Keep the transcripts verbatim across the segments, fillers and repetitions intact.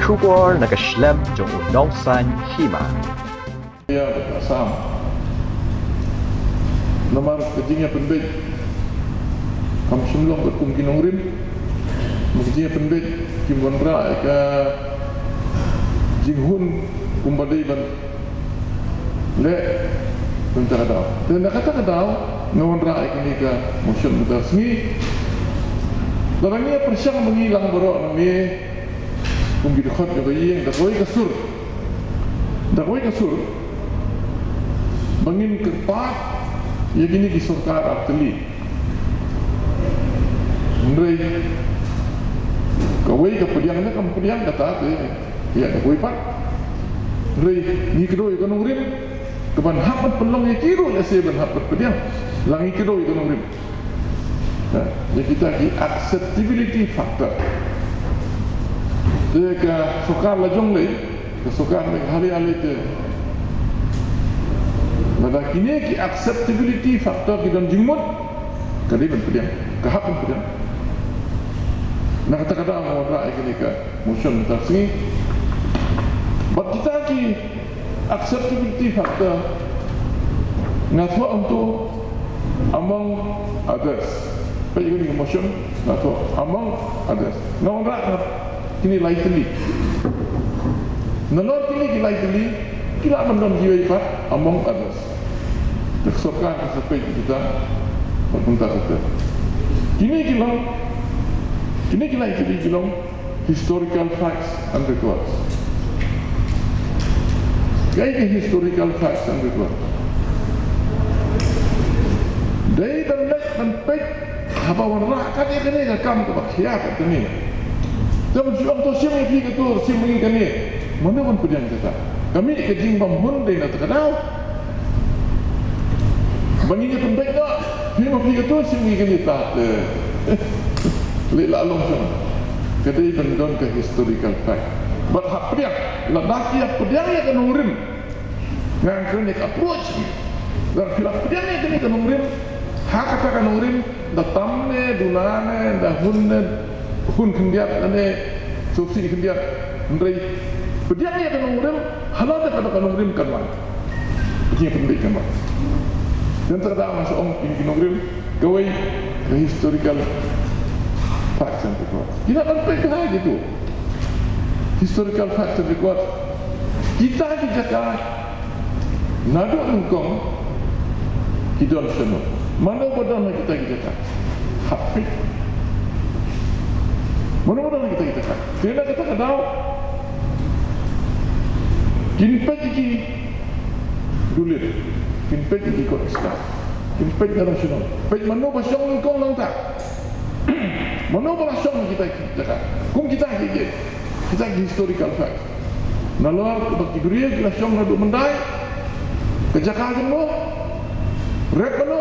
Khubor na ka shlem jong u nongsan hima. Ïa, Assam. Namar ka jingïapynbeit kam shym long katkum ki nongrim. Ka jingïapynbeit kim wanrah ïa ka jinghun kumba dei ban leh. Te na kata ka daw, te na kata ka daw nga wanrah ïa kane ka motion mynta ka sngi. Lada ngi ïa pyrshang ba ngi lang baroh nangne kum ki dkhot jong ka ïing, da kawei ka sur, da kawei ka sur ba ngin kyrpad ïa kine ki sorkar artylli. Hynrei kawei ka pdiang ne kam pdiang kata te ïa da kawei pat. Hynrei ngi kdew ïa ka nongrim kaban hap ban pynlong ïa ki ruh, lehse ban hap ban pdiang. La ngi kdew ïa ka nongrim. Ha, ïa kita ki acceptability factor. Te ka sorkar la jong lei, ka sorkar Meghalaya lei te, lada kine ki acceptability factor ki don jingmut, ka dei ban pdiang, ka hap ban pdiang. Na kata ka daw nga wanrah ïa kane ka motion mynta ka sngi. Bad kita ki acceptability factor nga thoh hangto among others. Peit ïa kane ka motion, nga thoh among others. Nga wanrah kine lai tylli. Nalor kine ki lai tylli ki lah ban don kiwei pat among others. Te ka sorkar ka sa peit ïa kita bad kumta kumta. Kine ki long, kine ki lai tylli ki long historical facts and records. Kaei ka historical facts and records? Dei ban leit ban peit haba wanrah kat ïa kane ka kam kaba khia kat kane. Te ban shu ong to shim ïa phi kato, shim ïa kane. Mano ban pdiang kata? Ka mih ka jingbymhun dei na kata ka daw. Ba ngin ïa pynbeit noh, phi ma phi kato, shim ïa kane, ta te. Leh la long shano. Ka dei ban don ka historical fact. Bad hap pdiang, lada ki ïa pdiang ïa ka nongrim. Ngan kren ïa ka approach. Lada phi la pdiang ïa kane ka nongrim, ha kata ka nongrim, da tam ne, duna ne, da hun ne, hun khyndiat ne, sopsih khyndiat. Hynrei pdiang ïa ka nongrim, halor kata ka nongrim kan wan. Pdiang pynbeit kan wan. Te kata nga sa ong ïa ki nongrim, kawei ka historical facts and records. Ki la ban peit ha kitu. Historical facts and records. Kita ki jaka naduh nyngkong ki don shano? Mano ba don ha kita ki jaka? Hap peit. Mano ba don ha kita ki jaka? Te na kata ka daw kin peit ïa ki dulir, kin peit ïa ki kot ki stad, kin peit na shano. Peit mano ba shong nyngkong nangta. Mano ba la shong kita ki jaka? Kum kita ki, ki, kita ki historical fact. Nalor ba ki briew ki la shong naduh myndai, ka jaka jong no, rep mano.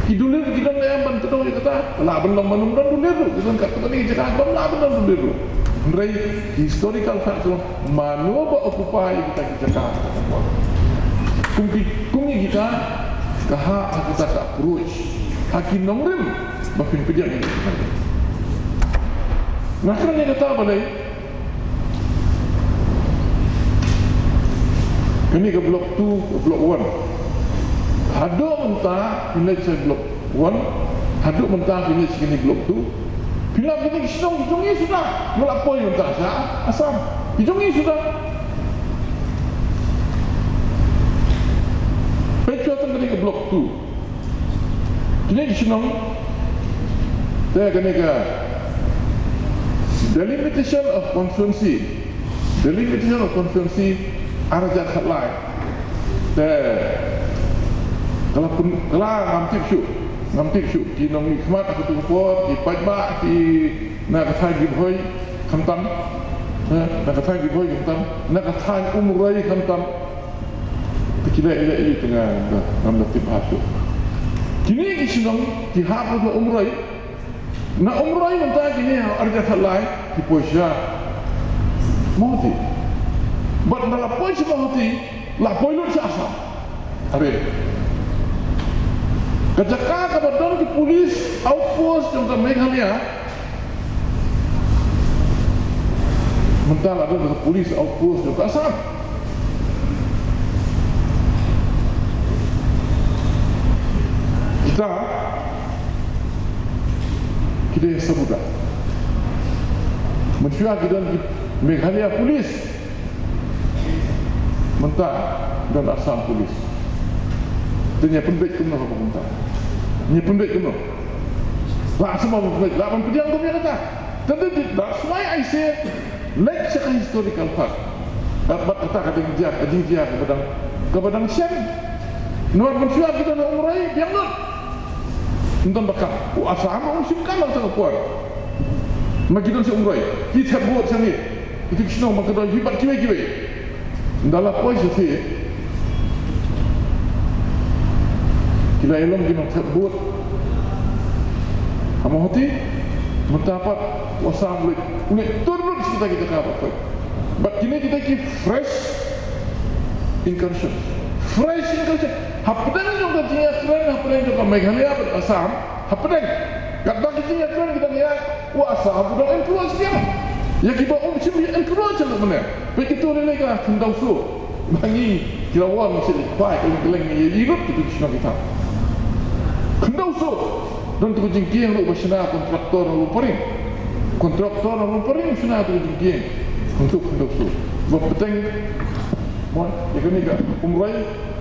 Ki dulir ki don ne em ban kdew ïa kata? Lah ban long ban ym don dulir ruh, ki don kat kane ka jaka bym lah ban don dulir ruh. Hynrei historical fact ruh, mano ba occupy ïa kita ki jaka? Kum ki, kum ïa kita, ka ha, ha kita ka approach ha ki nongrim ba phin pdiang ïa kita. Nga kren ïa kata balei? Kane ka block two, ka block one. Haduh mynta phi leit sha block one, haduh mynta phi leit sha kane block two. Phi lap kine ki shnong ki jong ngi suda. Nga la poi mynta sha Assam, ki jong ngi suda. Peit shuwa tang kane ka block two. Kine ki shnong, te kane ka delimitation of constituency, delimitation of constituency ar hajar khatlai. Te ka la pun, ka la, ngam tip shuh, ngam tip shuh ki nongmihkhmat ha katu ka por ki paidbah ki na ka thaiñ Ri Bhoi khamtam, eh, na ka thaiñ Ri Bhoi khamtam, na ka thaiñ Umroi khamtam. Te ki leh, leh ïa ka, ngam da tip ha shuh. Kine ki shnong ki hap ruh na Umroi. Na Umroi mynta kine ha ar hajar khatlai ki poi sha Mawhati. Bad na la poi sha Mawhati, la poi lut sha Assam. Are. Ka jaka kaba don ki police outpost jong ka Meghalaya, Mynta la don ka police outpost jong ka Assam. Kita ki dei Sabuda. Mynshwa ki don ki Meghalaya Police. Mynta don Assam Police. Te ngi pynbeit kumno ka mynta. Ngi pynbeit kumno. La sma pynbeit, la ban pdiang kumno kata. Tang dei, that's why I say, leit sha ka historical park. Bad kata ka jingjia, ka jingjia kaba dang, kaba dang shen. Namar mynshwa ki don ha Umroi, biang lut. Ym don ba kam. U Assam um shim kam lang sha ka por. Ma ki don sha Umroi. Ki thep vote sha ngi. Ki thep shnong ma ka don hi bad kiwei kiwei. Ynda la poi sha sih. Ki la ïalong ki nongthep vote. Ha Mawhati, mynta pat u Assam u leit, u leit tur lut sha kita ki jaka ba poi. Bad kine kita ki fresh incursion. Fresh incursion. Hapdeng jong ka jingïakren, hapdeng jong ka Meghalaya bad Assam, hapdeng. Katba ki jingïakren ki dang ïa, u Assam u dang influence ïa. Ïa kiba um shym ïa influence ïa mynne. Peit kito lei lei ka khyndew soo. Ba ngi ki la wan sha leit khwai ka leng ka leng ïa i lut kito ki shnong kita. Khyndew soo. Don kito ki jingkieng ruh ba shna kontraktor na Lumparing. Kontraktor na Lumparing shna kito ki jingkieng. Khyndew, khyndew soo. Ba bteng. Mo, ïa kane ka Umroi.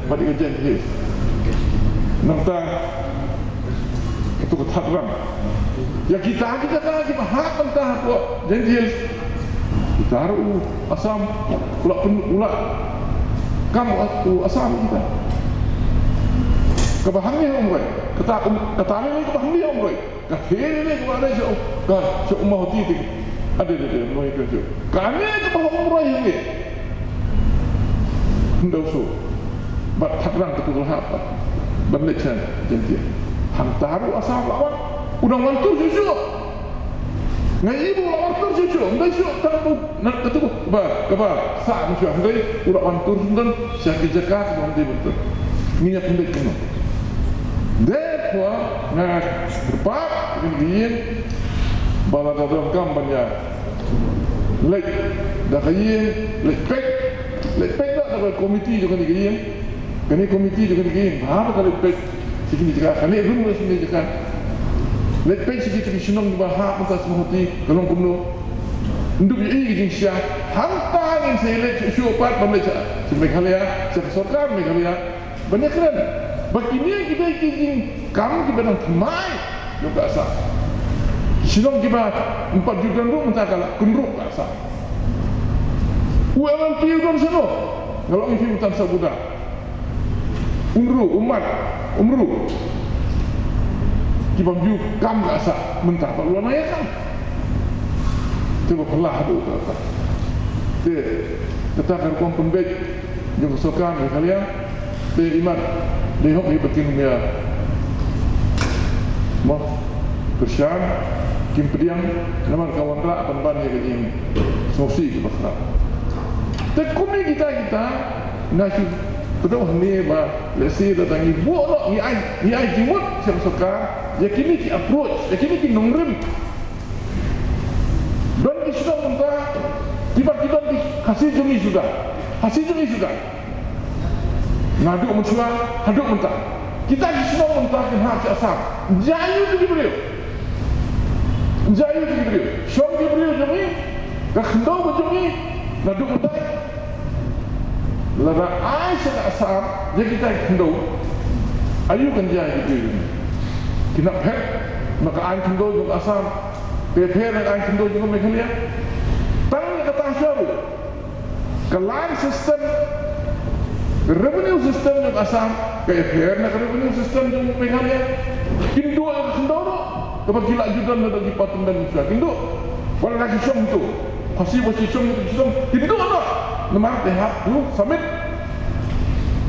Bad ïa ka Jaintia Hills. Nangta kito ka Thadrang. Ïa kita kita ka kiba hap mynta hapoh Jaintia Hills. Kita ruh u Assam u la pyn, u la kam u Assam kita. Kaba hangne ha Umroi. Kata um, kata ne kaba hangne ha Umroi. Ka thiri ne ka ba dei sha, ka sha u Mawhati te. Ade de de, noi ka sha. Ka ne ka ba hok Umroi hangne. Khyndew soo. Bad Thadrang ka tu ka la hap. Ban leit sha Jaintia. Hangta ruh Assam la wan. U dang wan tur shuh shuh. Nga i ba u la wan tur shuh shuh. Ym dei shuh tang ba na ka tu ba, ka ba sa mynshwa, hynrei u la wan tur shuh shuh sha ki jaka ki ba ym dei ban tur. Ngi ïa pynbeit kumno. Therefore, nga kyrpad ïa kine ki ïing ba lada donkam ban ïa leit da ka ïing, leit peit, leit peit da ka komiti jong kane ka ïing. Kane komiti jong kane ka ïing, ba ka leit peit sha kine ki jaka, kane ruh sha kine ki jaka. Leit peit sha kito ki shnong ba hap mynta sha Mawhati, ka long kumno. Ynduh ïa i ka jingshisha, hangta ngin sa ïaleit shuh shuh pat ban leit sha, sha Meghalaya, sha ka sorkar Meghalaya. Ban ïakren ba kine ki dei ki jingkam kiba dang thymmai jong ka Assam. Ki shnong kiba ym pat ju don ruh mynta ka la kynrup ka Assam. U M L P u don shano? Nga la ong ïa phi mynta sa buda. Umru, umat, umru. Ki bym ju kam ka Assam mynta pat u la nang ïa kam. Te ba phylla haduh katta. Te kata ka rukom pynbeit jong ka sorkar Meghalaya. Te imat dei hok hi ba kin ym ïa, mo, kyrshan, kim pdiang namar ka wanrah ban ban ïa ka jingsngewsih kaba khraw. Te kum ïa kita kita nga shu pyndonkam hangne ba lehse lada ngi buh noh, ngi ai, ngi ai jingmut sha ka sorkar ïa kine ki approach, ïa kine ki nongrim. Don ki shnong mynta kiba ki don ki Khasi jong ngi suda. Khasi jong ngi suda. Naduh mynshwa haduh mynta. Kita ki shnong mynta kin hap sha Assam. Jia aïu ïa ki briew? Jia aïu ïa ki briew? Shong ki briew jong ngi, ka khyndew ka jong ngi. Naduh mynta lada ai sha ka Assam ïa kita ki khyndew, aïu kan jia ïa ki briew jong ngi? Kin nang phet na ka aiñ khyndew jong ka Assam, phet na ka aiñ khyndew jong ka Meghalaya. Tang ïa kata shuh ruh, ka land system, revenue system jong ka Assam ka ïapher na ka revenue system jong Meghalaya. Kin duh ïa ka khyndew ruh kaba ki la ju don na ki department mynshwa, kin duh. Wat la ki shong to, Khasi ba ki shong to, ki shong, kin duh noh. Namar they have to submit.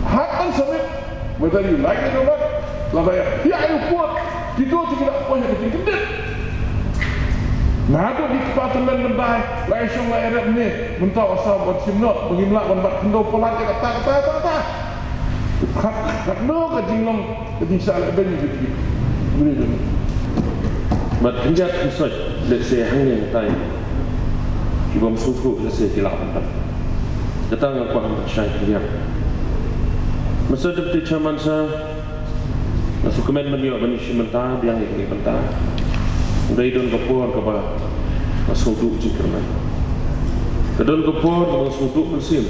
Hap ban submit. Whether you like it or not, lada ïa phi ai report, kito ki la poi ha ka jingkyndit. Naduh ki department ban dei, la ïa shong la ïa rep ne, mynta u Assam ban shim noh, ba ngim lah ban bat khyndew palat ïa kata, kata, kata, kata. Kat, katno ka jinglong, ka jingshah lehbeiñ ïa ki. Bad khyndiat khynsoit, let's say, hangne mynta ïa. Ki bym sngewthuh lehse ki lah ban dap. Kata nga kwah ban shai pynïap. Mister Deputy Chairman Sir, nga sngewkmen ban ïoh ban ïashim bynta biang ïa kane ka bynta. Hynrei don ka por kaba nga sngewduh jingkyrmen. Ka don ka por kaba nga sngewduh mynsiem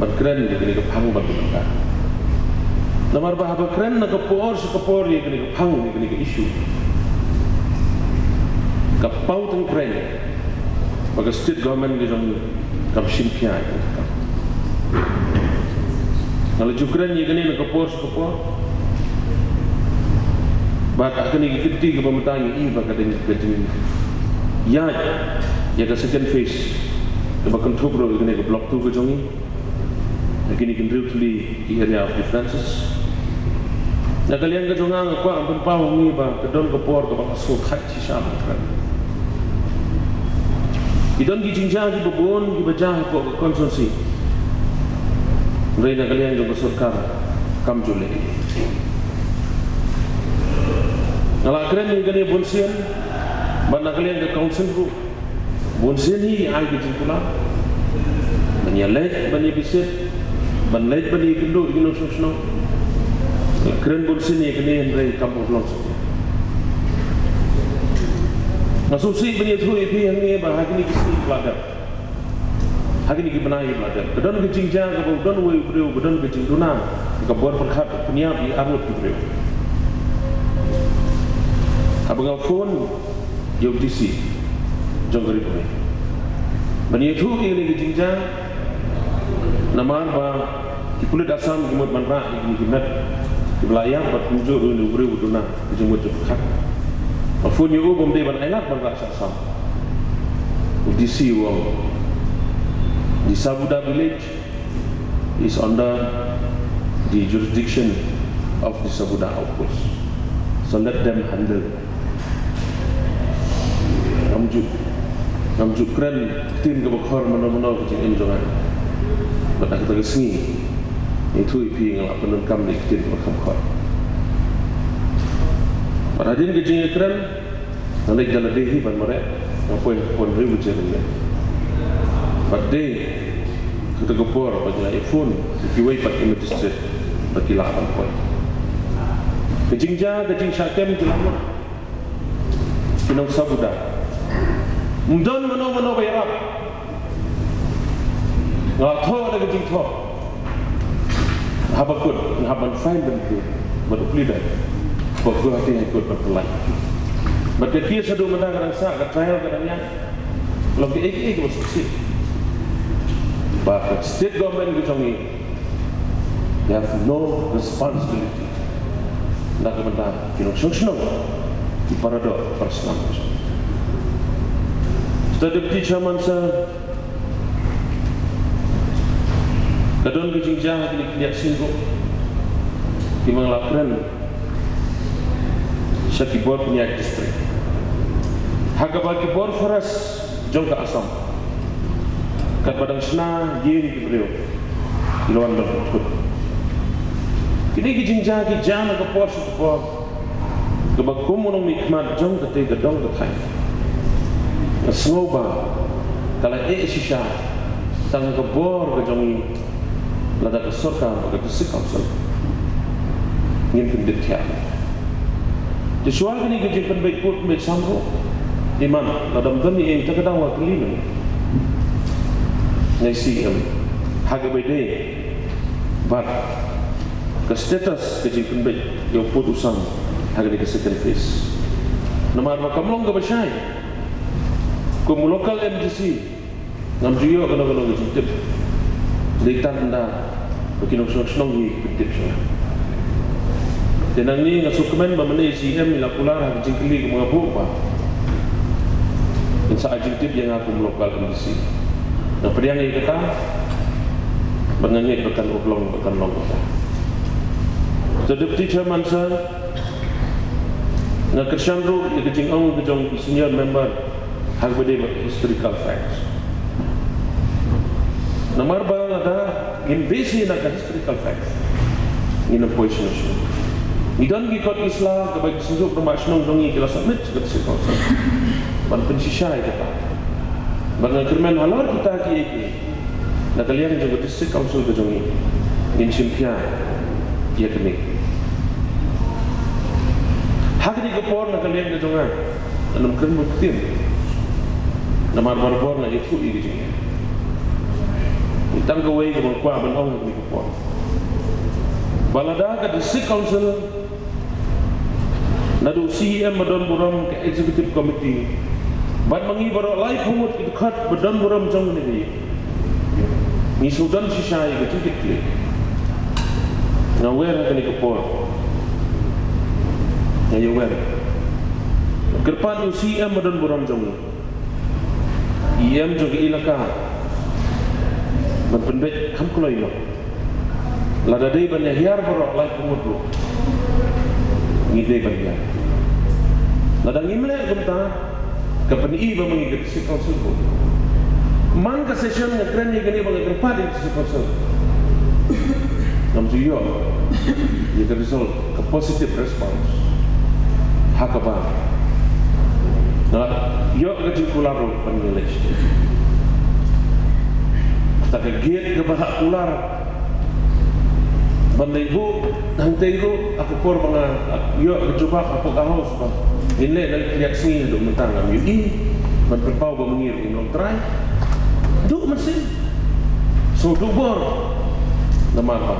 ban kren ïa kane ka phang bad ka bynta. Namar ba haba kren na ka por sha ka por ïa kane ka phang, ïa kane ka issue, ka paw tyngkhreh ba ka state government ka jong ngi kam shim khia ïa kane ka kam. Nga la ju kren ïa kane na ka por sha ka por. Bad ha kane ka kynti kaba mynta ngi i ba ka dang, ka jingïaid ïa ka second phase kaba kynthup ruh ïa kane ka block two ka jong ngi. Ha kine ki hynriew tylli ki area of differences. Na ka liang ka jong nga, nga kwah ban pynpaw ha ngi ba ka don ka por kaba nga sngewthait shisha ban kren. Ki don ki jingjia kiba bun kiba jia hapoh ka constituency. Hynrei na ka liang jong ka sorkar kam ju leh. Nga la kren ïa kane bunsien, bad na ka liang ka council ruh bunsien hi ai ka jingkular ban ïaleit ban ïabishit, ban leit ban ïakynduh ïa ki nongshong shnong. Nga la kren bunsien ïa kane, hynrei kam urlong shuh. Nga sngewsih ban ïathuh ïa phi hangne ba ha kine ki sngi ba la dep, ha kine ki bnai ba la dep, ka don ka jingjia kaba u don uwei u briew ba don ka jingduna ha ka bor pyrkhat, pynïap ïa arngut ki briew. Haba nga phone ïa u D C jong ka Ri Bhoi ban ïathuh ïa kane ka jingjia, namar ba ki pulit Assam ki mut ban rah ïa kine ki met kiba la ïap, bad kumjuh ruh une u briew ba duna ka jingmut jingpyrkhat. Nga phone ïa u ba ym dei ban ailad ban rah sha Assam. U D C u ong, the Sabuda village is under the jurisdiction of the Sabuda outpost. So let them handle. Ngam ju, ngam ju kren ktien kaba khor mano mano ka jingim jong nga. Bad ha kata ka sngi nga ïathuh ïa phi, nga la pyndonkam da ki ktien kaba kham khor. Bad hadien ka jingïakren, nga leit da lade hi ban mareh, nga poi ha ka por hynriew baje mynmiet. Bad dei kata ka por ba ngi la ïa phone ïa kiwei pat ki magistrate ba ki lah ban poi. Ka jingjia, ka jingshah kem ki la mut ki nong Sabuda. Ym don mano mano ba ïarap. Nga thoh da ka jingthoh. Haba kut, haba file ban kut, bad u pleader, bad u hati High Court ban pynlait. Bad ka case haduh mynta ka dang sah, ka trial ka dang ïaid. Long kaei kaei kaba sngewsih ba ka state government ka jong ngi, they have no responsibility na ka bynta ki nongshong shnong, ki paradoh parasnam. Mister Deputy Chairman Sir, ka don ka jingjia ha kine ki khyndiat sngi ruh kiba nga la kren sha ki bor pynïaid district, ha kaba ki bor forest jong ka Assam katba dang shna ïing ki briew, ki la wan ban pynkut. Kine ki jingjia ki jia na ka por sha ka por, kaba kum u nongmihkhmat jong katei ka dong ka thaiñ, nga sngew ba ka la eh shisha tang ka bor ka jong ngi, lada ka sorkar bad ka District Council ngin pyndep thiah. Te shuwa kane ka jingpynbeit pud pynbeit sam ruh, i man, lada ym don ei ei te ka daw nga kylli mynne, nga i C E M, ha kaba ïadei bad ka status ka jingpynbeit ïa u pud u sam ha kane ka second phase. Namar ba kam long kaba shai, kum u local M D C ngam ju ïoh kano kano ka jingtip. Dei tang ynda ba ki nongshong shnong hi ki pyntip sha nga. Te nangne nga sngewkmen ba mynne i C E M i la kular ha ka jingkylli kaba nga buh ba in sa ai jingtip ïa nga kum local M D C. Nga pdiang ïa kata bad nga ngeit ba kan urlong, ba kan long kata. So Deputy Chairman Sir, nga kyrshan ruh ïa ka jingong ka jong ki senior member ha kaba ïadei bad historical facts. Namar ba lada ngin base na ka historical facts, ngin ym poi shano shano. Ngi don ki kot ki sla kaba ki seng rangbah shnong jong ngi ki la submit sha ka District Council ban pynshisha ïa kata. Bad nga kyrmen halor kita ki, ki na ka liang jong ka District Council ka jong ngi, ngin shim khia ïa kane. Ha kane ka por na ka liang ka jong nga, ngam kren bun ktien. Namar barabor nga ïathuh ïa ka jingeh. Tang kawei kaba nga kwah ban ong ha kane ka por, ba lada ka District Council, naduh C E M ba don burom, ka Executive Committee, bad ma ngi baroh laiphew ngut ki dkhot ba don burom jong kane ka ïing, ngi shu don shisha ïa ka jingkitkhlieh. Nga wer ha kane ka por, nga ïawer. Kyrpad ïa u C E M ba don burom jong ngi, E M jong ka elaka, ban pynbeit kham kloi noh. Lada dei ban ïa hiar baroh laiphew ngut ruh, ngi dei ban hiar. Lada ngim leh kumta, ka pyni ba ma ngi ka District Council ruh. Man ka session nga kren ïa kane ba nga kyrpad ïa ka District Council, ngam ju ïoh ïa ka result, ka positive response ha kaba nga la ïoh ka jingkular ruh ban ïaleh. Kata ka gate kaba la kular ban leit buh hangtei ruh, ha ka por ba nga ïoh ka jubab hapoh ka House ba ngin leh na ka liang sngi, haduh mynta ngam ïohi ban pynpaw ba ma ngi ruh ngim long trai. Duh mynsiem. Sngewduh bor. Namar ba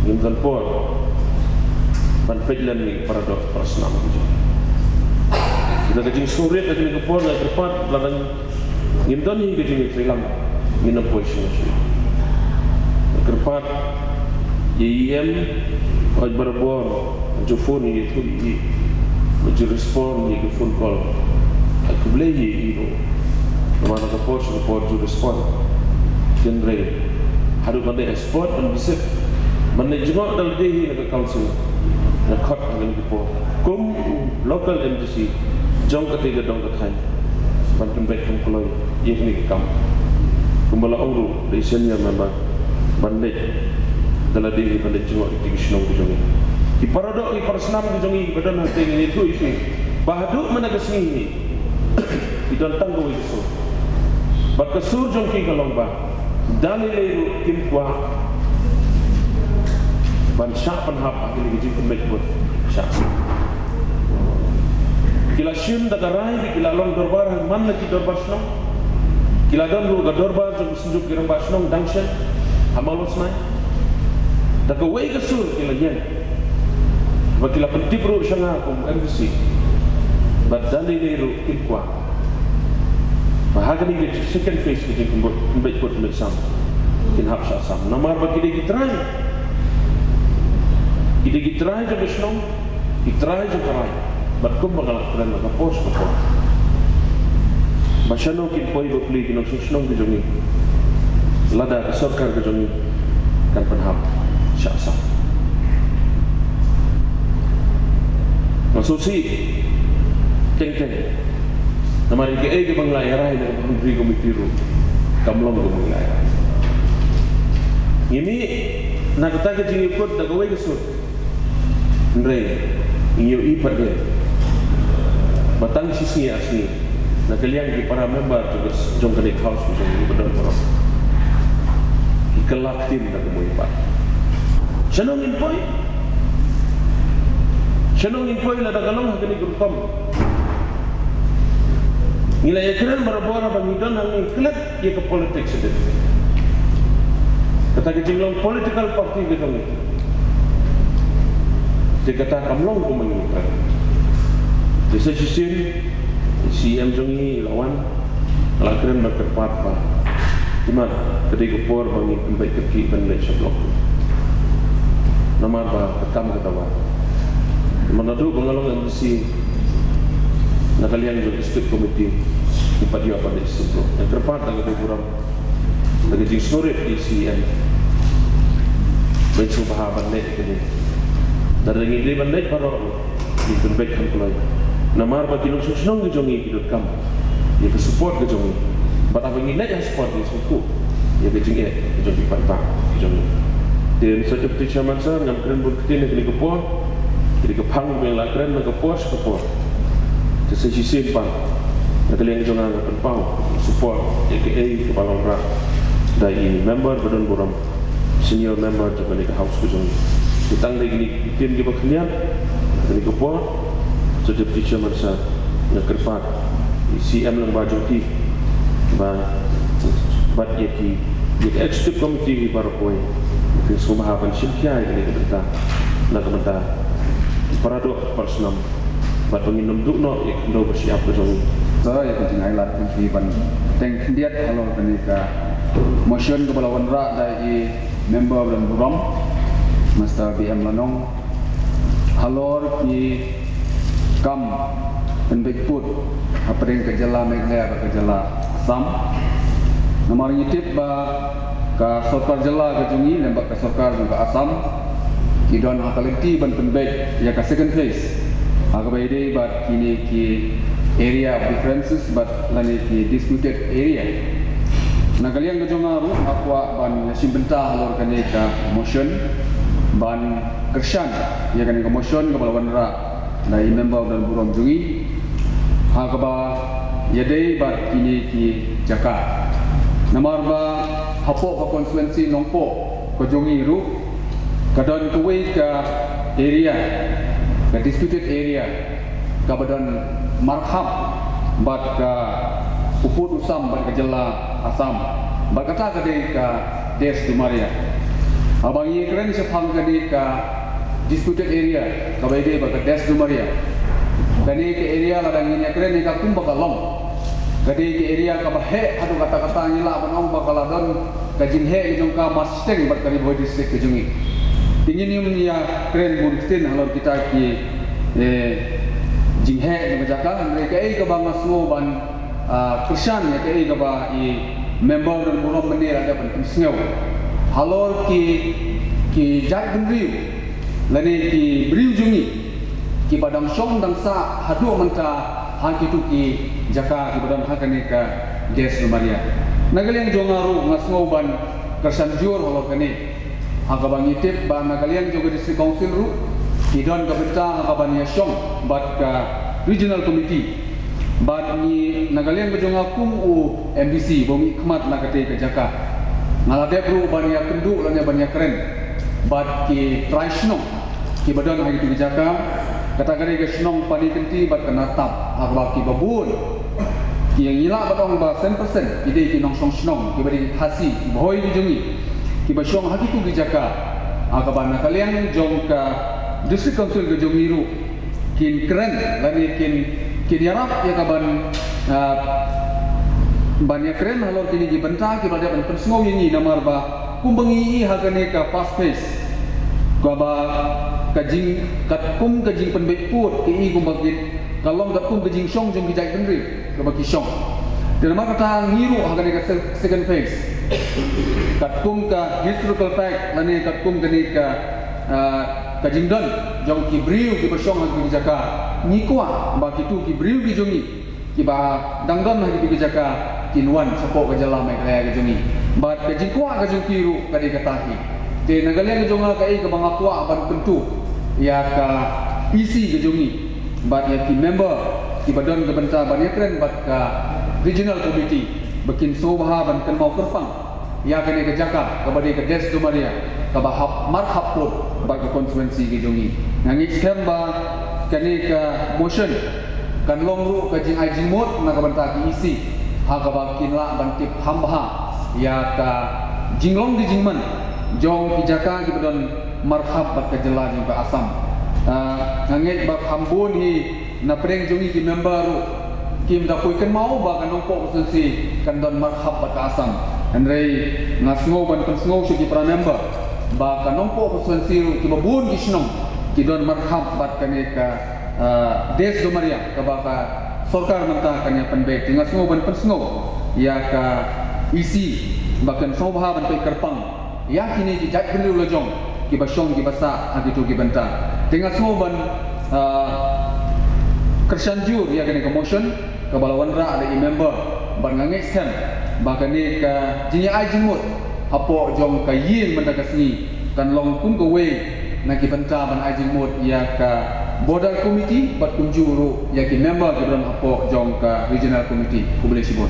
ngim don por ban peit lem ïa ki para doh para snam. Ïa ka jingsngewrit ha kane ka por nga kyrpad, lada ngim don hi ka jingïatreilang, ngin ym poi shuh shuh. Nga kyrpad ïa E M, hooid barabor, nga ju phone ïa i, ïa i, nga ju respond ïa ka phone call. Ai khublei ïa i ruh. Namar na ka por sha ka por ju respond. Hynrei haduh ban leit ha spot ban visit, ban leit jngoh da lade hi na ka council, nga khot ha kane ka por kum u local M D C jong kata ka dong ka thaiñ, ban pynbeit kham kloi ïa kane ka kam. Kumba la ong ruh da i senior member, ban leit da lade hi ban leit jngoh ïa ki shnong ki jong ngi. Ki para doh ki para snam ki jong ngi ba don hangtei, ngi ïathuh ïa ki ba haduh mynta ka sngi hi ki don tang kawei ka sur. Bad ka sur jong ki ka long ba da lei lei ruh kim kwah ban shah pynhap ha kine ki jingpynbeit vote shah. Ki la shim da ka rai ba ki la long dorbar ha man la ki dorbar shnong. Ki la don ruh ka dorbar jong ki synjuk ki rangbah shnong dang shen ha Mawlasnai. Da kawei ka sur ki la ïeng. Ba ki la pyntip ruh sha nga kum M D C. Bad da lei lei ruh kim kwah ba ha kane ka second phase ka jingpynbeit, pynbeit kot pynbeit sam, kin hap shah sam. Namar ba ki dei ki trai, ki dei ki trai jong ka shnong, ki trai jong ka rai. Bad kumba nga la kren na ka por sha ka por, ba shano kin poi bapli ki nongshong shnong ki jong ngi lada ka sorkar ka jong ngi kan pynhap shah sam. Nga sngewsih teng teng. Namar ïa kaei kaba ngi la ïarai na ka boundary committee ruh, kam long kaba ngi la ïarai. Ngi mih na kata ka jingïakut da kawei ka sur. Hynrei ngi ïohi pat de ba tang shi sngi ar sngi, na ka liang ki para member jong ka, jong kane ka House jong ngi ba don baroh, ki kylla ktien da kaba ïohi pat. Shano ngin poi? Shano ngin poi lada ka long ha kane ka rukom? Ngi la ïakren barabor ba ngi don hangne klet ïa ka politics de. Kata ka jinglong political party ka jong ngi. Te kata kam long kumba ngi kren. Te sa shisien C E M jong ngi la wan, la kren bad kyrpad ba, imat, ka dei ka por ba ngin pynbeit kyrkieh ban leit sha block. Namar ba ka kam ka dawa. Namar naduh ba nga long M D C, na ka liang jong ka District Committee, ngi pat ïoh ban leit sha block. Nga kyrpad da kaba burom, da ka jingsngewrit ïa C E M, ban sngewbha ban leit kane. Lada ngi dei ban leit baroh, ngi pynbeit kham kloi. Namar ba ki nongshong shnong ki jong ngi ki donkam ïa ka support ka jong ngi. Bad haba ngi leit ha spot ngi sngewthuh ïa ka jingeh ka jong ki paidbah ki jong ngi. Te Mister Deputy Chairman Sir, ngam kren bun ktien ha kane ka por. Kane ka phang ba nga la kren na ka por sha ka por. Te sa shisien pat, Na ka liang jong nga nga pynpaw support ïa kaei kaba la wanrah da i member ba don burom, senior member jong kane ka House ka jong ngi. Te tang da kine ki ktien kiba khyndiat ha kane ka por, sa Deputy Chairman Sir, nga kyrpad ïa i C M lyngba jong phi ba, bad ïa ki, ïa ka Executive Committee hi baroh kawei, phin sngewbha ban shim khia ïa kane ka bynta na ka bynta ki para doh para snam, bad ba ngin ym duh noh ïa ka khyndew ba shyiap ka jong ngi. Sa ïa ka jingailad jong phi ban teng khyndiat halor kane ka motion kaba la wanrah da i member ba don burom, Mister B M Lanong, halor ki kam pynbeit pud hapdeng ka jylla Meghalaya bad ka jylla Assam. Namar ngi tip ba ka sorkar jylla ka jong ngi lem bad ka sorkar jong ka Assam ki don ha ka lynti ban pynbeit ïa ka second phase ha kaba ïadei bad kine ki area of differences bad lane ki disputed area. Na ka liang ka jong nga ruh nga kwah ban ïashim bynta halor kane ka motion, ban kyrshan ïa kane ka motion kaba la wanrah da i member ba don burom jong ngi ha kaba ïadei bad kine ki jaka. Namar ba hapoh ka constituency Nongpoh ka jong ngi ruh ka don kawei ka area, ka disputed area kaba don markhap bad ka u pud u sam bad ka jylla Assam, bad kata ka dei ka Desh Dumaria. Haba ngi kren shaphang kane ka disputed area kaba ïadei bad ka Desh Dumaria, kane ka area lada ngin ïakren ïa ka kumba ka long, ka dei ka area kaba heh haduh katta katta, ngi lah ban ong ba ka la don ka jingheh ka jong ka mar shiteng bad ka Ri Bhoi District ka jong ngi. Te ngin ym ïakren bun ktien halor kita ki, eh, jingheh jong ka jaka, hynrei kaei kaba nga sngew ban, ah, kyrshan ïa kaei kaba i member ba don burom mynne la dep ban pynsngew halor ki, ki jaitbynriew lane ki briew jong ngi kiba dang shong dang sah haduh mynta ha kitu ki jaka kiba don ha kane ka Desh Dumaria. Na ka liang jong nga ruh nga sngew ban kyrshan jur halor kane, ha kaba ngi tip ba na ka liang jong ka District Council ruh ki don ka bynta ha kaba ïashong bad ka Regional Committee. Bad ngi na ka liang ka jong nga kum u M D C ba mihkhmat na katei ka jaka, nga la dep ruh ban ïakynduh lane ban ïakren bad ki trai shnong kiba don ha kitu ki jaka, kata ka dei ka shnong Panikyntee bad ka Nartap, ha kaba kiba bun ki, ngi lah ban ong ba sem persen ki dei ki nongshong shnong kiba dei ki Khasi, ki Bhoi ki jong ngi kiba shong ha kitu ki jaka, ha kaba na ka liang jong ka District Council ka jong ngi ruh kin kren lane kin, kin ïarap ïa ka ban, ah, ban ïakren halor kine ki bynta kiba dei ban pynsngew ïa ngi, namar ba kumba ngi ïohi ha kane ka first phase kaba ka jing, katkum ka jingpynbeit pud ka i kumba ki, ka long katkum ka jingshong jong ki jaitbynriew kaba ki shong. Te namar kata ngi ruh ha kane ka se-, second phase katkum ka historical fact lane katkum kane ka, ah, ka jingdon jong ki briew kiba shong ha ki jaka, ngi kwah ba kitu ki briew ki jong ngi kiba dang don ha kitu ki jaka kin wan shapoh ka jylla Meghalaya ka jong ngi. Bad ka jingkwah ka jong ki ruh ka dei kata hi. Te na ka liang ka jong nga kaei kaba nga kwah ban kyntu ïa ka E C ka jong ngi bad ïa ki member kiba don ka bynta ban ïakren bad ka Regional Committee ba kin sngewbha ban kynmaw kyrpang ïa kane ka jaka kaba dei ka Desh Dumaria kaba hap markhap pud bad ka constituency ka jong ngi. Nga ngeit skhem ba kane ka motion kan long ruh ka jingai jingmut na ka bynta ka E C ha kaba kin lah ban tip kham bha ïa ka jinglong ka jingman jong ki jaka kiba don markhap bad ka jylla jong ka Assam. Ah, nga ngeit ba kham bun hi na pdeng jong ngi ki member ruh kim da poi kynmaw ba ka Nongpoh constituency kan don markhap bad ka Assam. Hynrei nga sngew ban pynsngew sha ki para member ba ka Nongpoh constituency ruh kiba bun ki shnong ki don markhap bad kane ka, ah, Desh Dumaria kaba ka sorkar mynta kan ïa pynbeit. Te nga sngew ban pynsngew ïa ka E C ba kan sngewbha ban peit kyrpang ïa kine ki jaitbynriew lajong kiba shong kiba sah ha kitu ki bynta. Te nga sngew ban, ah, kyrshan jur ïa kane ka motion kaba la wanrah da i member, bad nga ngeit skhem ba kane ka jingïa ai jingmut hapoh jong ka ïing mynta ka sngi kan long kum kawei na ki bynta ban ai jingmut ïa ka Border Committee bad kumjuh ruh ïa ki member ki ba don hapoh jong ka Regional Committee. Khublei shibun.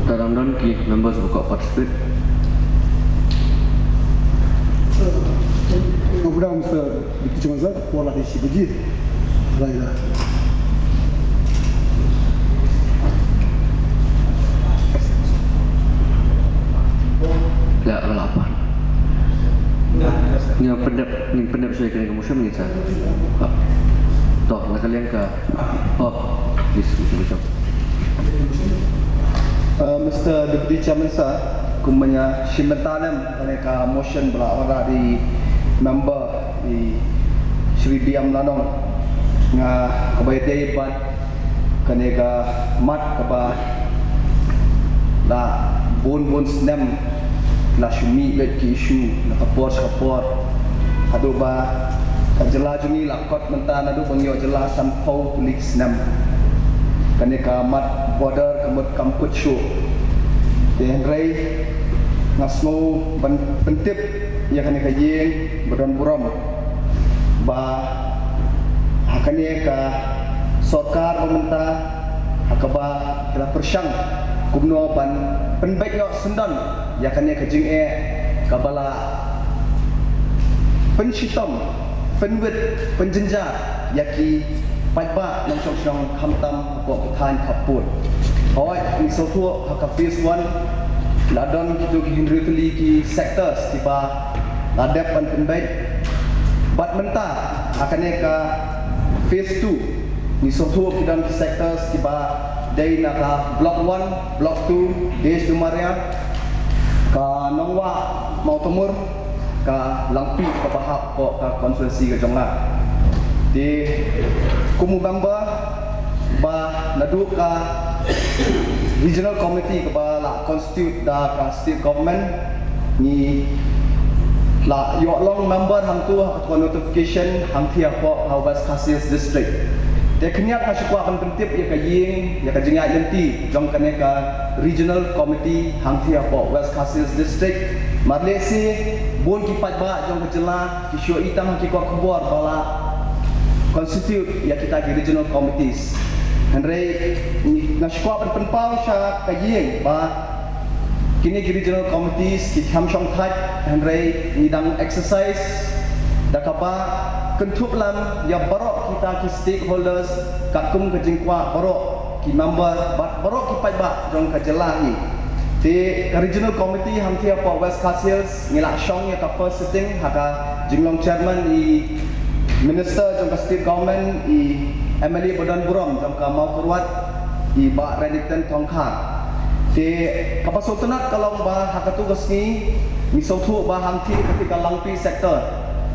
Tang don ki members ba kwah participate. Khublei Mister Deputy Chairman Sir, por la dei shi baje. Lai la. La, la apa? Ngin pyndep, ngin pyndep shuwa ïa kane ka motion, ngin sa. To, na ka liang ka. Oh, please, Mister Bishop. Uh, Mister Deputy Chairman Sir, kumba nga shim bynta lem kane ka motion ba la wanrah da i member i Shri B M Lanong, nga kaba ïadei bad kane ka mat kaba la bun bun snem la shu mih beit ki issue na ka por sha ka por, haduh ba ka jylla jong ngi la kot mynta naduh ba ngi ïoh jylla sanphew tylli ki snem. Kane ka mat border ka mut kam kut shuh. Te hynrei nga sngew ban pyntip ïa kane ka ïing ba don burom ba ha kane ka sorkar ba mynta ha kaba ki la pyrshang kumno ban pynbeit noh syndon ïa kane ka jingeh kaba la pynshitom, pynwit, pynjynjar ïa ki paidbah nongshong shnong khamtam hapoh ki thaiñ khappud. Hooid, ngi sngewthuh ha ka phase one la don kito ki hynriew tylli ki sectors kiba la dep ban pynbeit. Bad mynta ha kane ka phase two ngi sngewthuh ki don ki sectors kiba dei na ka block one, block two, Desh Dumaria, ka Nongwah Mawtamur, ka Langpih kaba hap hapoh ka constituency ka jong nga. Te kum u member ba naduh ka regional committee kaba la constitute da ka state government, ngi la ïoh long member hangtu ha ka notification hangtei hapoh ha West Khasi Hills District. Te khyndiat nga shu kwah ban pyntip ïa ka ïing, ïa ka jingïaid lynti jong kane ka regional committee hangtei hapoh West Khasi Hills District. Mar lehse bun ki paidbah jong ka jylla ki shu ïohi tang ha ki kot khubor ba la constitute ïa kita ki regional committees. Hynrei nga shu kwah ban pynpaw sha ka ïing ba kine ki regional committees ki kham shong thait, hynrei ngi dang exercise da kaba kynthup lang ïa baroh kita ki stakeholders, katkum ka jingkwah baroh ki member bad baroh ki paidbah jong ka jylla hi. Te ka regional committee hangtei hapoh West Khasi Hills ngi la shong ïa ka first sitting ha ka jinglong chairman i minister jong ka state government, i M L A ba don burom jong ka Mawkyrwat, i Bah Reddington Thongkhar. Te kaba sngewtynnat ka long ba ha katu ka sngi ngi sngewthuh ba hangtei kata ka Langpih sector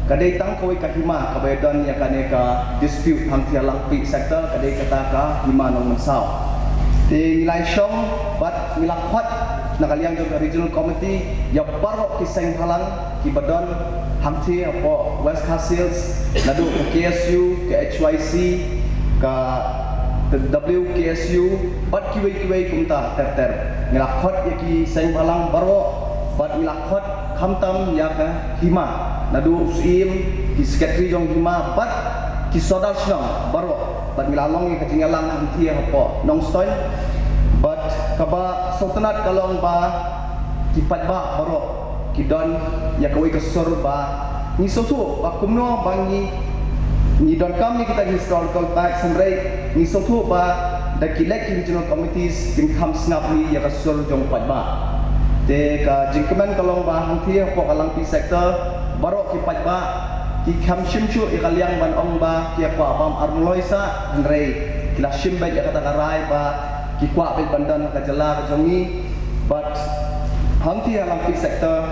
ka dei tang kawei ka hima kaba ïadon ïa kane ka dispute hangtei ha Langpih sector, ka dei kata ka hima Nongmynsaw. Te ngi la shong bad ngi la khot na ka liang jong ka regional committee ïa baroh ki seng bhalang kiba don hangtei hapoh West Khasi Hills, naduh ka K S U, ka H Y C, ka W K S U bad kiwei kiwei kumta ter ter. Ngi la khot ïa ki seng bhalang baroh bad ngi la khot khamtam ïa ka hima, naduh u syiem, ki secretary jong hima bad ki sordar shnong baroh. Bad ngi la long ïa ka jingïalang hangtei hapoh Nongstoiñ. Bad kaba sngewtynnat ka long ba ki paidbah baroh ki don ïa kawei ka sur ba ngi sngewthuh ba kumno ba ngi, ngi donkam ïa kita ki historical facts, hynrei ngi sngewthuh ba da ki leit ki regional committees kin kham sngap hi ïa ka sur jong paidbah. Te ka jingkmen ka long ba hangtei hapoh ka Langpih sector baroh ki paidbah ki kham shim shuh ïa ka liang ban ong ba ki kwah bam armloi sah, hynrei ki la shim beit ïa kata ka rai ba ki kwah beit ban don ha ka jylla ka jong ngi. Bad hangtei ha Langpih sector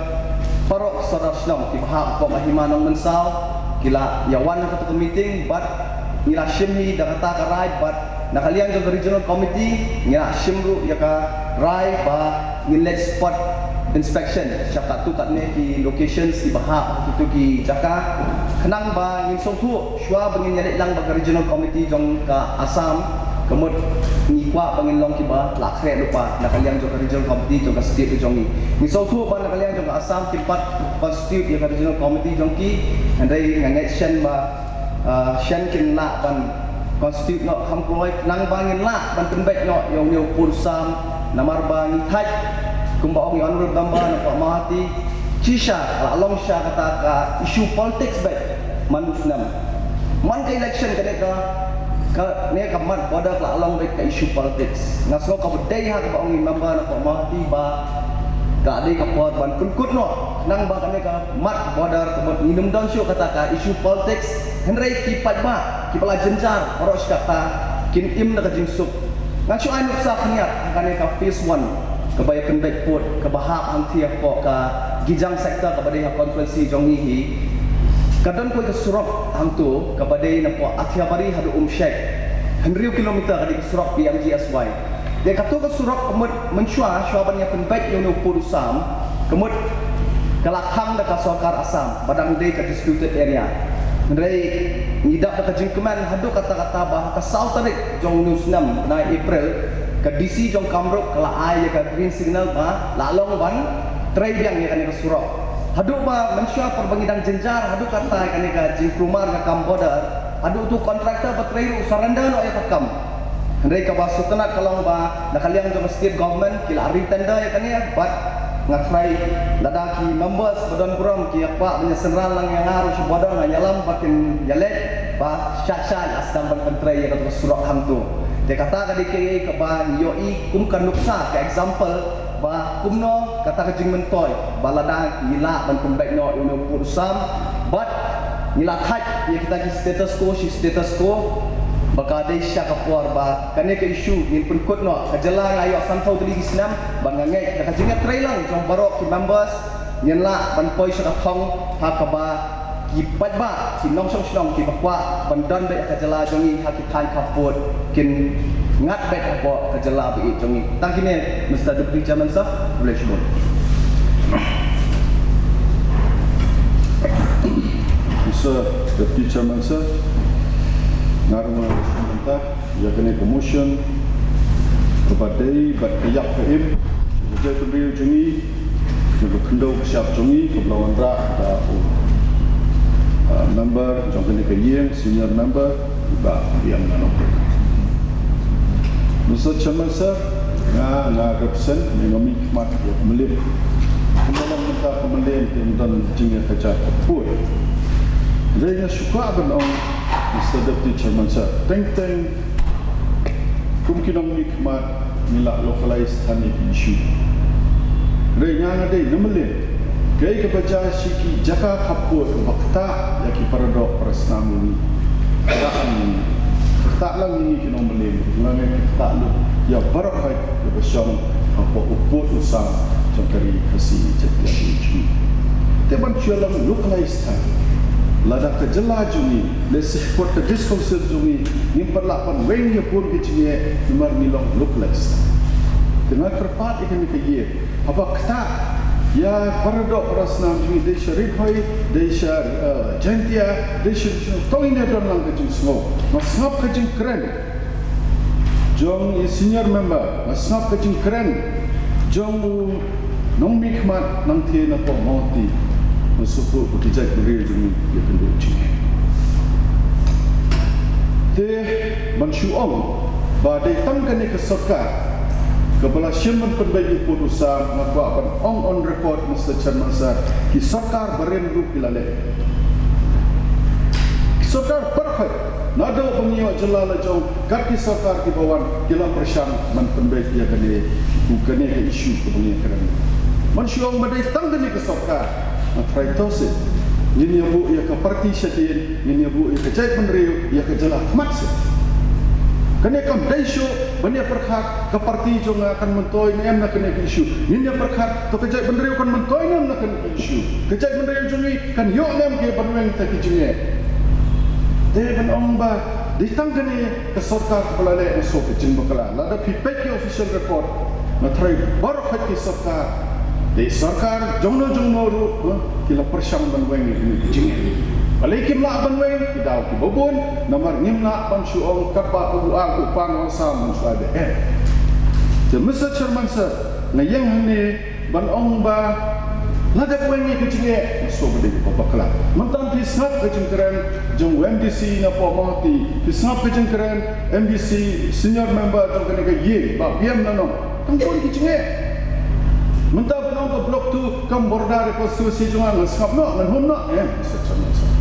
baroh ki sordar shnong kiba hap hapoh ka hima Nongmynsaw ki la ïa wan ha kata ka meeting bad ngi la shim hi da kata ka rai bad na ka liang jong ka regional committee ngi la shim ruh ïa ka rai ba ngin leit spot inspection sha katto katne ki locations kiba hap ha kito ki jaka, khnang ba ngin sngewthuh shuwa ba ngin ïaleit lang bad ka regional committee jong ka Assam Ka mut ngi kwah ba ngin long kiba la khreh lypa na ka liang jong ka regional committee jong ka state jong ngi. Ngi sngewthuh ba na ka liang jong ka Assam kim pat constitute ïa ka regional committee jong ki, hynrei nga ngeit shen ba, ah, shen kin lah ban constitute noh kham kloi, nang ba ngin lah ban pynbeit noh ïa une u pud u sam, namar ba ngi thait kumba ong ïa u Honorable Member na ka Mawhati, shisha la long sha kata ka issue politics beit man u snem. Man ka election kane ka, kane ka mad border ka la long beit ka issue politics. Nga sngew kaba dei ha kaba ong i member na ka Mawhati ba ka dei ka por ban pynkut noh, nang ba kane ka mad border ka mut ngin ym don shuh kata ka issue politics, hynrei ki paidbah kiba la jynjar baroh shi katta kin im da ka jingsuk. Ngan shu ai nuksa khyndiat ha kane ka phase one kaba ïa pynbeit pud kaba hap hangthie hapoh ka Gijang sector kaba dei ha constituency jong ngi hi. Ka don kawei ka surok hangto kaba dei napoh Athiabari haduh Umshek, hynriew kilometer, ka dei ka surok P M G S Y. Te kato ka surok ka mut mynshuwa, shuwa ban ïa pynbeit ïa une u pud u sam, ka mut ka la khang da ka sorkar Assam ba dang dei ka disputed area. Hynrei ngi dap da ka jingkmen haduh katta katta ba ha ka saw tarik jong une u snem, bnai April, ka D C jong Kamrup ka la ai ïa ka green signal ba la long ban trei biang ïa kane ka surok. Haduh ba mynshuwa por ba ngi dang jynjar haduh katta ïa kane ka jingkulmar ka kam border, haduh utu u contractor ba trei ruh u surrender noh ïa ka kam. Hynrei kaba sngewtynnat ka long ba na ka liang jong ka state government ki la re-tender ïa kane, bad nga tharai lada ki members ba don burom ki ïa kwah ban ïa synran lang ïa nga ruh sha border, ngan ïalam ba kin ïaleit ba shah shah la sdang ban pyntrei ïa kato ka surok hangto. Te kata ka dei kaei kaba ngi ïohi kum ka nuksa, ka example ba kumno kata ka jingmyntoi ba lada ngi lah ban pynbeit noh ïa une u pud u sam, bad ngi la thait ïa kita ki status quo shi status quo, ba ka dei sha ka por ba kane ka issue ngin pynkut noh. Ka jylla nga ïoh sanphew tylli ki snem, bad nga ngeit da ka jingïatreilang jong baroh ki members ngin lah ban poi sha ka thong ha kaba ki paidbah, ki nongshong shnong kiba kwah ban don beit ha ka jylla jong ngi ha ki thaiñ khappud kin ngat beit hapoh ka jylla ba ïeit jong ngi. Tang kine, Mister Deputy Chairman Sir, khublei shibun. Mister Deputy Chairman Sir, nga ruh nga sngewthuh ïa kane ka motion kaba dei bad ka ïap ka im ka jaitbynriew jong ngi, jong ka khyndew ka shyiap jong ngi kaba la wanrah da u, uh, member jong kane ka ïing, senior member, i Bah Riam Nano. Mister Chairman Sir, nga, nga represent, nga mih khmat ïa ka Mylliem. Kumba long mynta ka Mylliem te ym don jingïakajia khappud. Hynrei nga shu kwah ban ong, Mister Deputy Chairman Sir, teng teng kum ki nongmihkhmat ngi la localize than ïa ki issue. Hynrei nga nga dei na Mylliem, kaei kaba jia sha ki jaka khappud kaba ktah ïa ki paradoh parasnam jong ngi, ktah lang ïa ngi, ktah lang ïa ngi ki nong Mylliem, nga nga ktah lut ïa baroh kawei kaba shong hapoh u pud u sam jong ka ri Khasi Jaiñtia jong ngi. Te ban shu long localize than, lada ka jylla jong ngi, lehse hapoh ka district council jong ngi, ngim pat lah ban weng ïa bun ki jingeh namar ngi long localize. Te nga kyrpad ïa kane ka ïing, haba ktah ïa paradoh parasnam jong ngi, dei sha Ri Bhoi, dei sha, eh, Jaiñtia, dei sha, sha, to ngin ïa don lang ka jingsngew. Nga sngap ka jingkren jong i senior member, nga sngap ka jingkren jong u nongmihkhmat nangtei napoh Mawhati, nga sngewthuh ba ki jaitbynriew jong ngi ïakynduh jingeh. Te ban shu ong ba dei tang kane ka sorkar kaba la shim ban pynbeit ïa u pud u sam, nga kwah ban ong on record, Mister Chairman Sir, ki sorkar barim ruh ki la leh. Ki sorkar baroh, naduh ba ngi ïoh jylla la jong, kat ki sorkar kiba wan, ki la pyrshang ban pynbeit ïa kane, u kane ka issue kaba ngi ïakren. Ban shu ong ba dei tang kane ka sorkar, nga tharai to seh ngin ïa buh ïa ka party shadien, ngin ïa buh ïa ka jaitbynriew, ïa ka jylla khmat seh. Kane kam dei shuh ban ïa pyrkhat ka party jong nga kan myntoi ne em na kane ka issue. Ngin ïa pyrkhat to ka jaitbynriew kan myntoi ne em na kane ka issue. Ka jaitbynriew jong ngi kan ïoh ne em ka ban weng ïa kita ki jingeh. Te ban ong ba dei tang kane ka sorkar kaba la leh, nga sngew ka jingbakla. Lada phi peit ki official record, nga tharai baroh kawei ki sorkar, dei sorkar jongno jongno ruh, eh, ki la pyrshang ban weng ïa kine ki jingeh. Balei kim lah ban weng? Ki daw kiba bun, namar ngim lah ban shu ong katba u ar u pang u sam ban shu ai beh. Te Mister Chairman Sir, nga ïeng hangne ban ong ba lada weng ïa ka jingeh, nga sngewbha ba dei kaba bakla. Mynta phi sngap ka jingkren jong u MDC na Mawhati, phi sngap ka jingkren MDC, senior member jong kane ka ïing, Bah Biam Nanong. Tang bun ki jingeh. Mynta ba nong ka Block two kam border ïa ka constituency jong nga, ngan sngap noh, ngan hun noh, em, Mister Chairman Sir.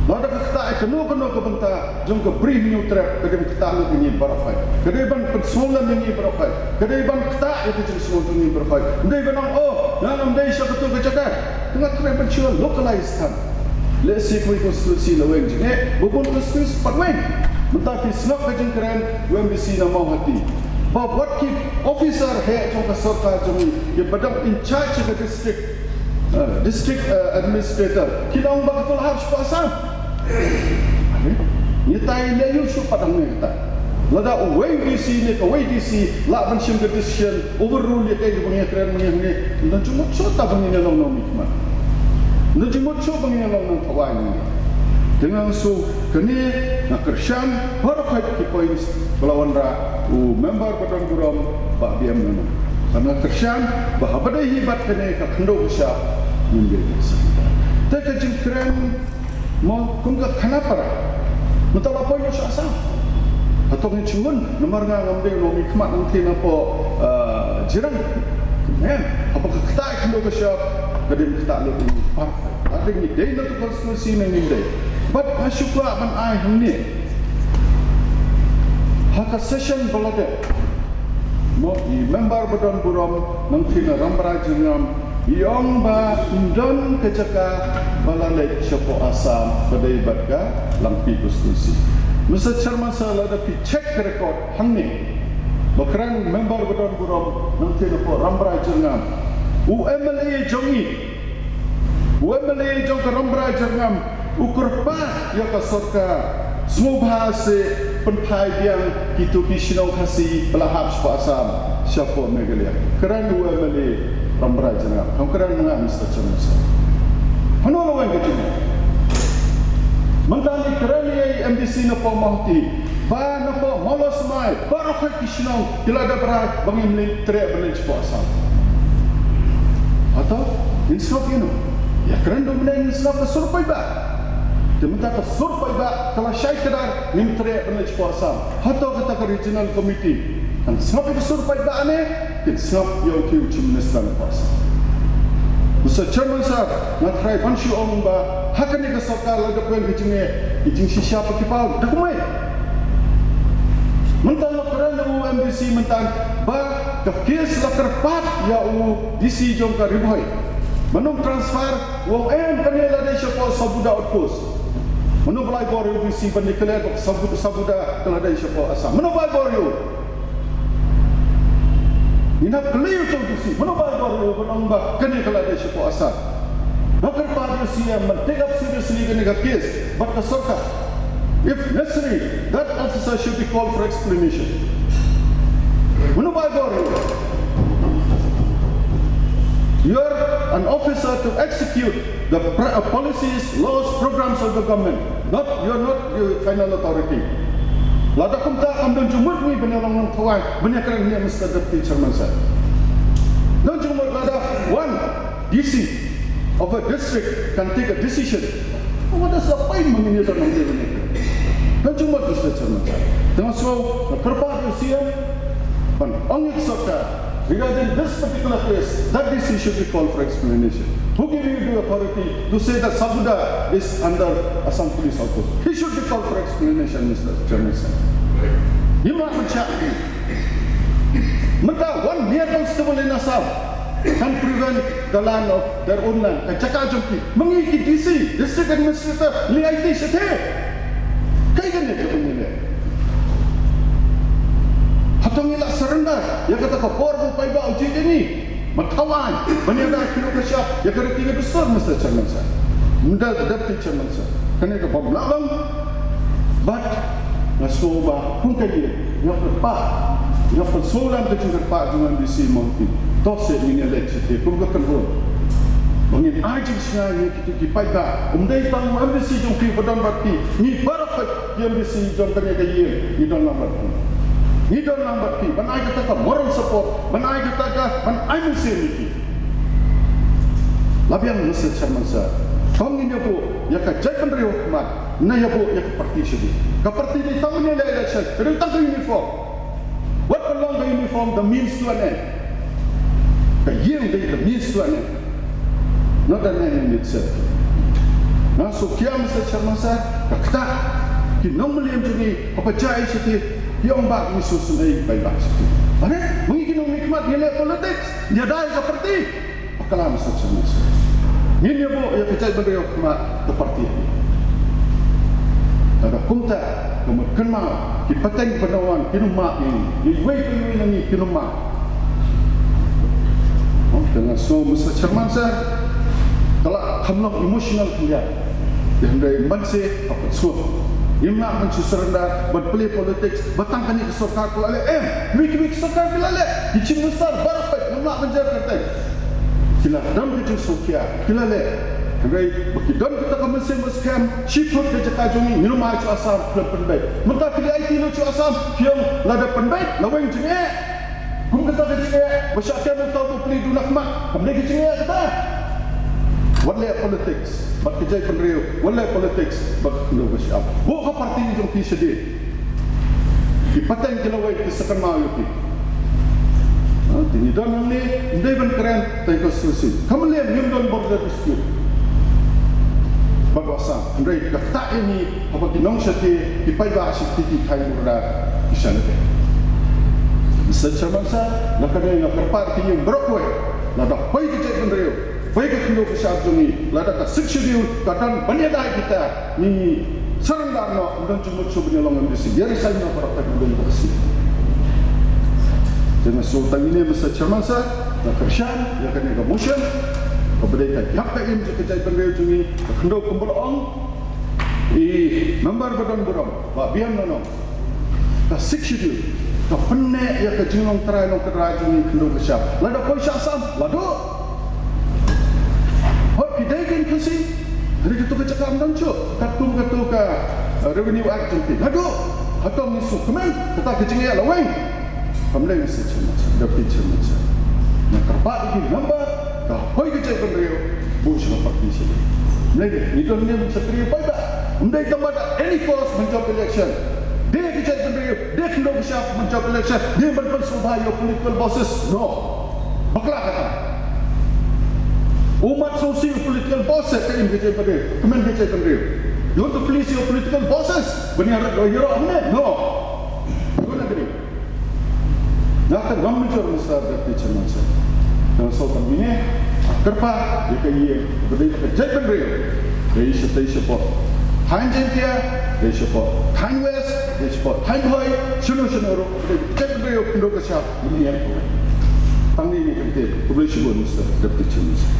Lada ka ktah ïa kano kano ka bynta jong ka Bri Hynñiewtrep, ka dei ban ktah lut ïa ngi baroh hi. Ka dei ban pynsngewlem ïa ngi baroh hi. Ka dei ban ktah ïa ka jingsngewlem ïa ngi baroh hi. Ym dei ban ong, oh, nga ngam dei sha kato ka jaka. Te nga try ban shu localize than. Lehse kawei ka constituency la weng jingeh, ba bun constituency pat weng. Mynta phi sngap ka jingkren u MDC na Mawhati. Ba wat ki officer heh jong ka sorkar jong ngi, kiba dang in charge ka district, eh, district, eh, administrator, ki la ong ba kato la hap sha Assam. Ngi tai leh ïa u shu pat hangne kata. Lada uwei u DC ne kawei DC lah ban shim ka decision, overrule ïa kaei kaba ngi kren, ngi hangne. Ym don jingmut shuh ta ba ngin ïa long nongmihkhmat. Ym don jingmut shuh ba ngin ïa long nongthaw aiñ. Te nga shu kane nga kyrshan baroh hi ki points ba la wanrah u member ba don burom, Bah Biam Nanong. Nga kyrshan ba haba dei hi bad kane ka khyndew ka shyiap, ngin ïa sa. Te ka jingkren mo kum ka Khanapara. Mynta la poi noh sha Assam. Hato ngin shu hun, namar nga ngam dei u nongmihkhmat nangta napoh, eh, Jirang. Em, haba ka ktah ïa ka khyndew ka shyiap, ka dei ban ktah lut ïa ngi baroh. Lada ngi dei na tu constituency ne ngim dei. Bad nga shu kwah ban ai hangne ha ka session ba la dep. Mo, i member ba don burom nangta na Rambrai Jyrngam, i ong ba ym don ka jaka ba la leit shapoh Assam ba dei bad ka Langpih constituency. Mister Chairman Sir, lada phi check ka record hangne, ba kren member ba don burom nangta napoh Rambrai Jyrngam, u MLA jong i, u MLA jong ka Rambrai Jyrngam, u kyrpad ïa ka sorkar, sngewbha se pynphai biang kito ki shnong Khasi ba la hap shapoh Assam, shapoh Meghalaya. Kren u MLA Rambrai Jyrngam. Kam kren ma nga, Mister Chairman Sir. Hano la weng ka jingeh? Mynta ngi kren ïa i MDC napoh Mawhati, ba napoh Mawlasmai, baroh hi ki shnong ki la dep rai ba ngim leit treh ban leit shapoh Assam. Hato ngin sngap ïa no? Ïa kren da mynne ngin sngap ka sur paidbah. Te mynta ka sur paidbah ka la shai kdar, ngim treh ban leit shapoh Assam. Hato kata ka regional committee kan sngap ïa ka sur paidbah ne kin sngap ïa u Chief Minister napoh Assam? Mister Chairman Sir, nga try ban shu ong ba ha kane ka sorkar la dep weng ka jingeh, ki jingshisha pat ki paw da kumne. Mynta la kren u MDC mynta ba ka case la kyrpad ïa u DC jong ka Ri Bhoi ban ym transfer, u ong em, kane la dei shapoh Sabuda outpost. Mano ba la ai bor ïa u DC ban declare ba Sabu-, Sabuda ka la dei shapoh Assam? Mano ba ai bor ïa u? Ngin hap kylli u DC, mano ba ai bor ïa u ban ong ba kane ka la dei shapoh Assam? Ba kyrpad ïa u CM ban take up seriously kane ka case bad ka sorkar. If necessary, that officer should be called for explanation. Mano ba ai bor ïa u? You're an officer to execute the pr-, uh, policies, laws, programs of the government. Not, you're not the final authority. Lada kumta kam don jingmut ngi ban ïa long nongthaw aiñ, ban ïa kren ne, Mister Deputy Chairman Sir. Don jingmut lada one DC of a district can take a decision. What is the point ma ngin ïa don nongthaw aiñ? Don jingmut, Mister Chairman Sir. Te nga sngew, nga kyrpad ïa u CM ban ong ïa ka sorkar, regarding this particular case, that DC should be called for explanation. Who gave you the authority to say that Sabuda is under Assam Police outpost? He should be called for explanation, Mister Chairman Sir. Ngim lah ban shah. Mynta one mere constable in Assam can prevent the land of their own land. Ka jaka jong ki. Ma ngi ki DC, district administrator, ngi aiti shathie. Kaei kane kaba ngi leh? Hato ngi la surrender ïa kata ka bor ba u paidbah u jied ïa ngi? Ban thaw aiñ, ban ïada ïa ka khyndew ka shyiap, ïa ka riti ka dustur, Mister Chairman Sir. Mister Deputy Chairman Sir. Kane ka bym lah long. Bad nga sngew ba kum kane, nga kyrpad, nga pynsngewlem ka jingkyrpad jong u MDC Mawhati. To seh ngin ïaleit shathie kum ka kynhun. Ba ngin ai jingshngaiñ ïa kito ki paidbah. Ym dei tang u MDC jong phi ba don bad phi. Ngi baroh ki MDC jong kane ka ïing ngi don lang bad phi. Ngi don lang bad phi ban ai kata ka moral support, ban ai kata ka, ban ai mynsiem ïa ki. La biang Mister Chairman Sir. Tang ngin ïabuh ïa ka jaitbynriew ha khmat, ne ïabuh ïa ka party shadien. Ka party dei tang ban ïaleh election, ka dei tang ka uniform. Wat ka long ka uniform the means to an end. Ka ïing dei the means to an end, not an end in itself. Nga sngewkhia Mister Chairman Sir, ka ktah ki nongmlien jong ngi haba jia shatei, ki ong ba ngi sngewsynei paidbah shatei. Are, ma ngi ki nongmihkhmat ngi leh politics, ngi ïada ïa ka party. Bakla Mister Chairman Sir. Ngin ïabuh ïa ka jaitbynriew ha khmat ka party. Lada kumta, ka mut kynmaw, ki pateng ba na wan kin ym mad ïa ngi, ïa iwei pa iwei na ngi kin ym mad. Oh, te nga sngew Mister Chairman Sir, ka la kham long emotional khyndiat. Te hynrei mynta sa ha pat sngewthuh. Ngim lah ban shu surrender, ban plie politics ba tang kane ka sorkar ka la leh, em, kiwei kiwei ki sorkar ki la leh. Ki Chief Minister baroh peit, ngim lah ban jer kyrteng. Ki la don ka jingsngewkhia, ki la leh. Hynrei ba ki don kata ka mynsiem ba skhem, shi thut ka jaka jong ngi, ngin ym ai sha Assam, khlem pynbeit. Mynta phi leit aiti lut sha Assam, phi ong lada pynbeit, la weng jingeh. Kum kata ka jingeh ba shah kem uta uba plie duna khmat, kam dei ka jingeh kata. Wat leh politics bad ka jaitbynriew, wat leh politics bad ka khyndew ka shyiap. Buh ka party jong phi shadien. Ki pateng ki lawei ki sa kynmaw ïa phi. Ha, te ngi don hangne, ym dei ban kren tang ïa ka constituency. Ka Mylliem ngim don border dispute bad u Assam. Hynrei ka ktah ïa ngi haba ki nongshakri, ki paidbah sha ki thaiñ border ki shah leit. Mister Chairman Sir, na kane nga kyrpad ïa ki ïing baroh kawei, lada poi ka jaitbynriew, poi ka khyndew ka shyiap jong ngi, lada ka Sixth Schedule ka don ban ïada ïa kita, ngi surrender noh, ym don jingmut shuh ban ïalong MDC, ïa resign noh baroh kawei, ym don ba ka sih. Te nga sngewthuh ine Mister Chairman Sir, nga kyrshan ïa kane ka motion kaba dei ka ïap ka im jong ka jaitbynriew jong ngi, ka khyndew kumba la ong i member ba don burom, Bah Bian Nonong. Ka Sixth Schedule ka pynneh ïa ka jinglong trai long kynrad jong ngi khyndew ka shyiap. Lada poi sha Assam, lada hot ki dei kin Khasi, hynrei kato ka jaka ym don shuh katkum kato ka, eh, Revenue Act jong ki. Lada hato ngi sngewkmen kata ka jingeh la weng. Kam lei Mister Chairman Sir, Deputy Chairman Sir. Nga kyrpad ïa ki member, ka poi ka jaitbynriew, buh sha ka party sha. Ym lei, ngi don ne Mister Chairman Sir. Ym dei tang ba at any cost ban jop election. Dei ka jaitbynriew, dei khyndew ka shyiap ban jop election. Dei ban pynsngewbha ïa u political bosses. No. Bakla kata. U mat sngewsih u political bosses ka im ka jaitbynriew, kmen ka jaitbynriew. You want to please your political bosses? Ban ïa rat ïa rat ne? No. Don't agree. Nga kynmaw mynjur Mister Deputy Chairman Sir. Nga sngewthuh mynne, kyrpad ïa ka ïing ba dei ka jaitbynriew. Dei shatei shapoh Thaiñ Jaiñtia, dei shapoh Thaiñ West, dei shapoh Thaiñ Bhoi, shano shano ruh, dei ka jaitbynriew khyndew ka shyiap, mynne ïa ka. Tang ine ka ktien, khublei shibun Mister Deputy Chairman Sir.